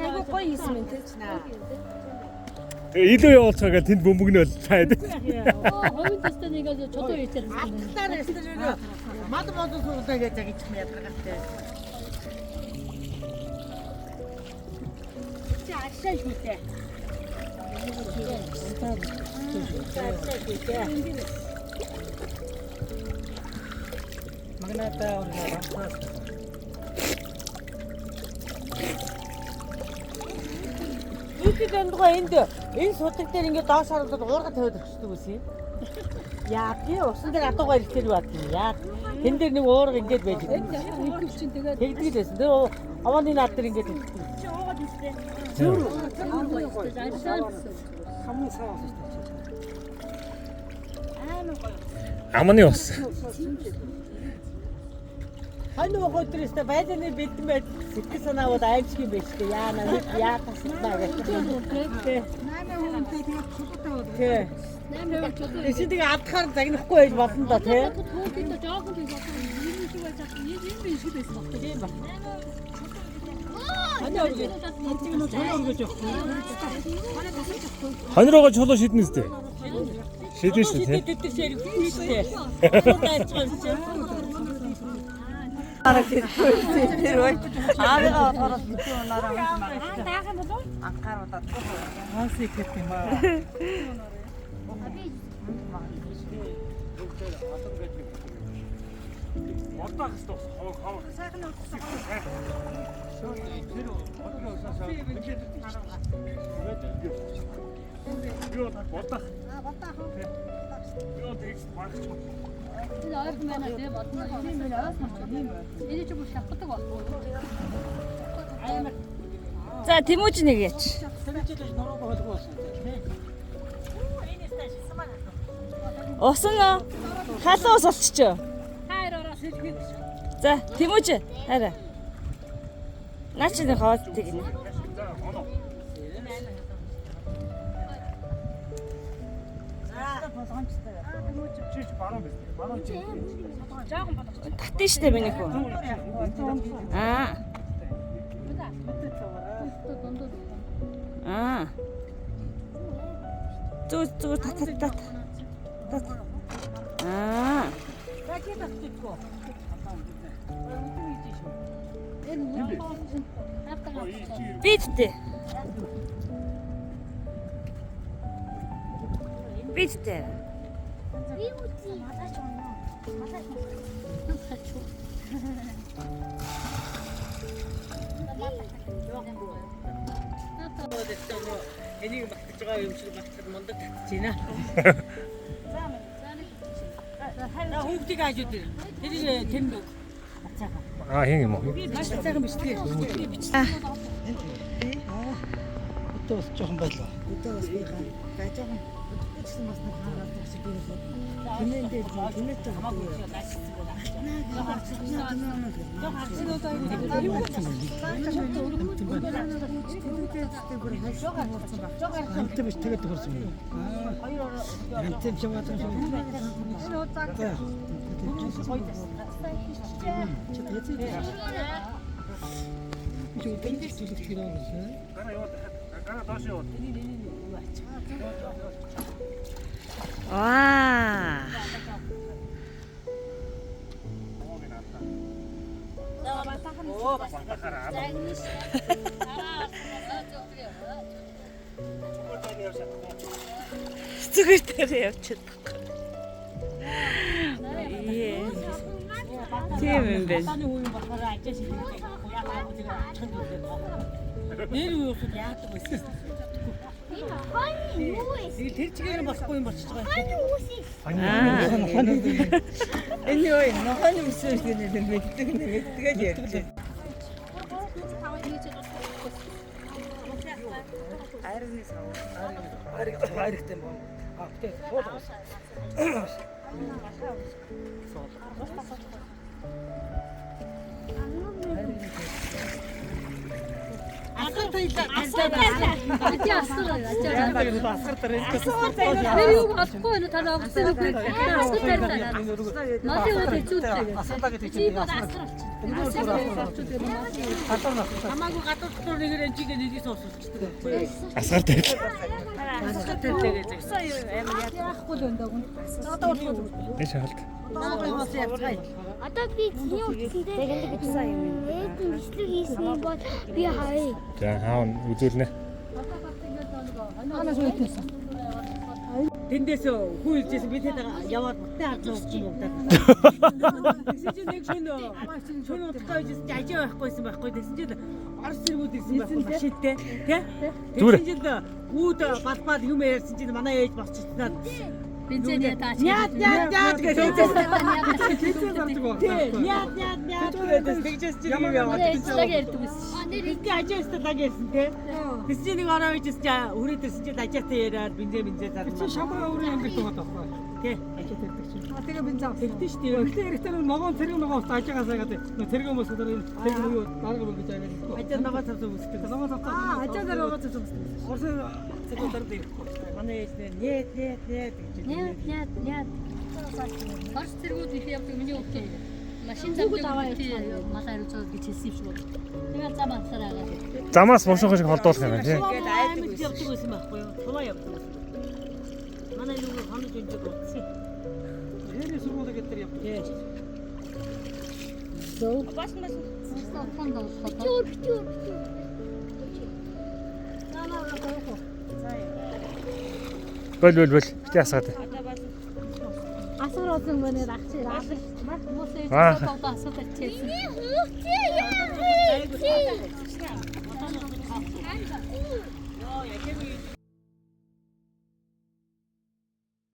Айгуу гоё хийсэн мэн тэ. Тэгээ илүү явуулцгаа гэл тэнд бөмбөгнөл таад. Хувийн төстэй нэг л чулуу хийчихсэн. Алтаар өстөр мад модон суулаа гэж яг ичих ядаргатай. Чи аршаа шүү дээ. Аршаа шүү дээ. Магната ಅವ್ರಿಗೆ Ийхэд эндгоо энд энэ судаг дээр ингээд доош хараад уурга тавиад өгчдөг байсан юм. Яа тий усан дээр адуугаа ирэхээр юу баад юм яа. Тэн дээр нэг уурга ингээд байж байгаа. Итгэв чинь тэгээд Тэгдэг л байсан. Тэр овооны над дээр ингээд өгчдөг. чи уугаад үстэй. Аршаа гэсэн. хамгийн сайн болсон шүү дээ. Амны ус. Хонь уг өдрөөсөө байлны бэлдэн байд сэтгэл санаа бол аимшиг юм байж тээ. Яа наа яа тасна гэх. Тий. 8% тэгээд чулуутай бол. Тий. 8% чулуу. Тэсээ тэгээ алдахаар загнахгүй байж болно доо тий. Түүхийд жоохон тийм босон. Энэ шиг байж чадсан. Энэ юм шиг байсан баг. Тийм ба. Хонь өргөж. Чулуу өргөж явахгүй. Хонь руугаа чулуу шиднэ үстэй. Шиднэ шүү дээ. Тэд тэр ширхүү шүү дээ. Чулуу дайцгаа юм чи. Тэр үе аарыгаа болохоор битүү унаараа Таах юм болов? анхаар удаад. Ханси гэх юм аа. Бодох хэвээр хов хов. Тэр хотлын усаас Би бол бодох. Би бол тэгс багч. Энэ ойрхон байна тийм бодно. Тийм байна ойрхон байна. Энэ чи бүр шатгадаг байхгүй. За Тэмүүж нэг яач. Тэмцэлж нурууг холгүй болсон. Ус нь халуун ус болчихжоо. Та хоёр ороо сэлгүй гэж. За Тэмүүж хараа. Наа чи нэг хоол тэгнэ. За оноо. Чи чи баруун биз дээ. Баруун чи. Жоохон болгоч. Татэн штэ миний хүү. Аа. Дундуу. Аа. Зүг зүг тат тат тат. Тат. Аа. За чи татчихгүй. Энэ үн хавтаа. Бидтэй. Бидтэй. Энийг багтаж байгаа юм шиг багтахад мундаг татж байна. За хүүхдийг ааж өдөр. Тэр тэнд үг. Аа хин юм уу? Маш цаахан бичлээ. Одоо бас жоохон байлаа. Одоо бас би га жоохон удахгүй ч гэсэн бас нэг хаалт шиг би бол тэмээн дээр тэмээтэй Амт биш тэгээд тохирсон юм. Аа. Амт юм шиг байна шиг. Чи тэгээд чи өдөр зүйлэх юм байна. Гараа яваад. Гараа доош яваад. Ваа. Зүгээр дээр явчихдаг. Ее. Тийм юм байна. Гадааны үе болохоор ажаа шилдэг. Яг аа тэр очих нь үлээ. Нэр үе усуд яадаг байсан. Тэгэл тэр чигээр нь болохгүй юм болчихж байгаа юм. Энэ юу юм? Нохойн өмсөн шиг нэг мэддэг нэг мэддэг л ярьж байна. Айрны сав. Айрэг айрэгтэй юм. Аа гэтээ суул бас. Алхах Ачи асгар. Ачи. Асгар дээр. Тэр юу олохгүй байна та онгоцны үгүй. Асгар тавилаа. Малын үйл хэцүү. Асгарлаа гэдэг Чи чинь бол асгар болчих. Гадуур нас. Хамаагүй гадуур дотор нэгээр энэ чигээ нэгээс уусчихдаг. Асгаар тавилаа. Асгар тавилаа гэж. Яахгүй л байна даа. Энэ шалт. Одоо би чиний утсан дээр ээд нь бичлэг хийсэн бол би харъя. За хаав үзүүлнэ. Тэндээс хүн иржсэн би тэд яваад утны харж уусан юм даа. Тэгсэн чинь нэг шөнө утгаа иржсэн чи ажаа байхгүйсэн байхгүй. Тэгсэн чинь Орос зэргүүд ирсэн байхгүй машинтай тий. Зүгээр. Тэгсэн чинь үүд балбал юм ярьсан чинь манай ээж босчихснаад Бензин даа. Няд няд няд гэж хэлсэн. Тий. Тий няд няд няд гэж тэгжээс чинь юм яваад. Лаг ярьдаг байсан. Тэгсэн ажаа өстө лаг ярьсан тий. Тэгсэн чинь нэг ороо иржсэн чи хүрээд ирсэн чинь ажаатай яриад бензин бензин зарна. Чи шамбаа өөрийн юм гэдэг байгаа байхгүй. Тий. Ажаа тавьдаг чинь. Тэгээ бензин авсан. Тэгдэж шүү дээ. Эхлээ эрэхтэй ногоон цэрэг ногоон ус ажаагаа сайгаад нөө цэрэг хүмүүс өдөр цэрэг юу дарга мөн гэж агаад. Ажаа ногоо цавцаа үсдэг. Ногоон цавцаа. Аа, ажаа дээр ногоон цавцаа үсдэг. Орсын цэрэг дарга ирэхгүй. Манай ээж нэ нет нет нет гэж. Няд няд няд. Орос зэргүүд их явдаг миний хүүхдээ. Машин замдаг мал хариуцаад гэж хэлсэн юм шиг байна. Тэгэл зам анхаараа агаад. Замаас бушуухан шиг холдуулах юм байна тий. Ингээд аймагт явдаг байсан байхгүй юу? Тулаа явдаг байсан. Манай нөгөө хоног өнжиг утсан. Хэрэг сургууль гэдэг тэр явдаг. Тий. Хон дуулах. Битүүр битүүр битүүр. Бол бол бол. Бити асгаад. Асар олон мөнээр ах чи аалаа. Муусаа Аа. ичсэн асар тавьчихсан. Миний хүүхдээ яа.